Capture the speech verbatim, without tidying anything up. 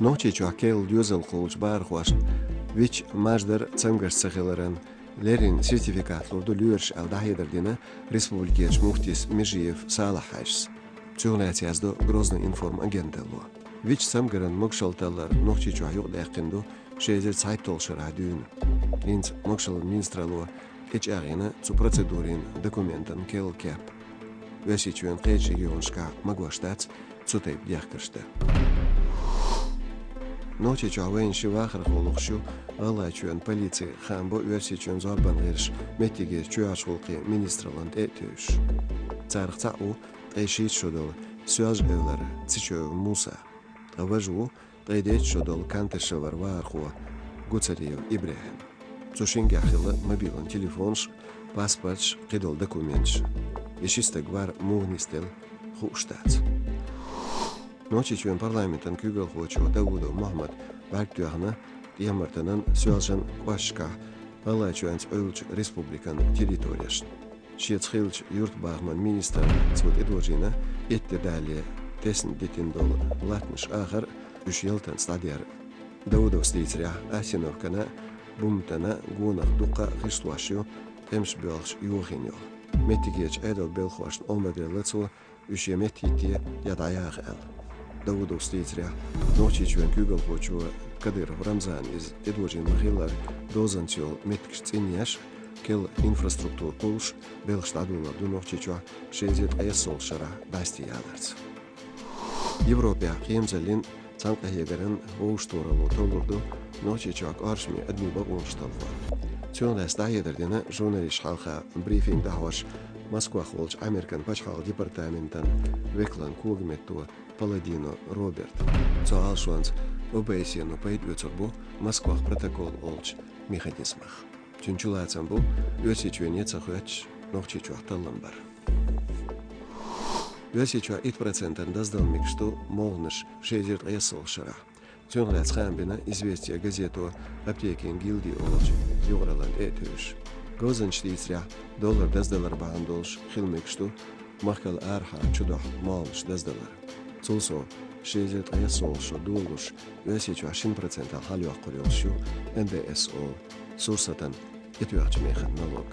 Нохчийчохь керла доьзалхо болчу бахархошна вичча маждар цамгарш ца хиларан леррина сертификат лур ду лоьраша аьлла дӀахьедар дина республикерчу муфтис Межиев Салахь-Хьаьжас. Цунах лаьцна яздо Грозный информ агенталло. Вичча цамгаран могушалла таллар Нохчийчохь юкъадаьккхина ду ши эзар цхьайтталгӀачу шарахь дуьйна. ХӀинца могушаллин министралло тӀечӀагӀйина цу процедурин документан керла кеп. Оьрсийчоьнан кхечу регионашкахь магош дац цу тайпа дехкарш дан. Нохчийчохь вайна ши вахархо лохуш ю ГӀалгӀайчоьнан полици, хаам бо Оьрсийчоьнан зорбан гӀирсаша меттигерчу чоьхьарчу гӀуллакхийн министраллина тӀе а тевжаш. Царах цхьаъ ву ткъе шийтта шо долу Соьлжа-Эвлара Цечоев Муса, ткъа важа ву ткъе дейтта шо долу Кантышевара вахархо Гуцериев ИбрахӀим. Цу шингахь хилла мобилан телефонаш, паспорташ, кхидолу документаш. И ши стаг вара муха нисделла хууш дац. Нохчийчоьнан парламентан куьйгалхочо Даудов Мухьаммада бӀаьрг тоьхна ТӀехьа-Мартанан, Соьлжан кӀошташкахь ГӀалгӀайчоьнца Ӏуьллучу республикан территорешна. Шеца хиллачу юьртабахаман министралло цо тӀедожийна итт де далале тесна дитина долу латтанаш ахар а, уьш ялтанца дӀадер а. Даудовс дийцарехь, Осиновкана а, Бумтана а гонах дуккха а гӀишлош ю, тӀемаш боьлхуш йохийна йолу. Меттигерчу Ӏедалан белхахошна омра делла цо, уьш я меттахӀитте, я дӀаяха аьлла. Даудовс дийцарехь, Нохчийчоьнан куьйгалхочо Кадыров Рамзана иза тӀедожийна ма-хиллара, дозанца йолу меттигаш цӀинъеш, керла инфраструктура кхуллуш, белхаш дӀадолор ду Нохчийчохь ши эзар ткъаесналгӀачу шарахь дастий яларца. Европехь кхерамазаллин, цхьаьнакъахьегаран вовшахтохаралло толлур ду Нохчийчохь кӀоршаме адамийн бакъонаш талхор. Цунах лаьцна дӀахьедар дина журналисташна хьалха брифинг дӀахьош Москвахь волчу Американ пачхьалкхан департаментан векалан когаметто Паладино Роберта. Цо алашонца, ОБСЕ-но пайда оьцур бу Москвахь протокол олучу механизмах. Цуьнан чулацам бу Оьрсийчоьне ца хоьттуш Нохчийчохь таллам бар. Оьрсийчохь итт процентана даздала мегаш ду молханаш ши эзар ткъаесналгӀачу шарахь. Цунах лаьцна хаам бина «Известия» газето аптекийн гилди олучу юкъараллина тӀе а тевжаш. Говзанчаша дийцарехь, доллар даздалар бахьана долуш хила мегаш ду махкал арахьара чудохьу молханаш даздалар. Цул сов, ши эзар ткъаесналгӀа шо долалуш, Оьрсийчохь шина процентал хьалайоккхур йолуш ю НДС олу, сурсатан тӀетоьхначу механа налог.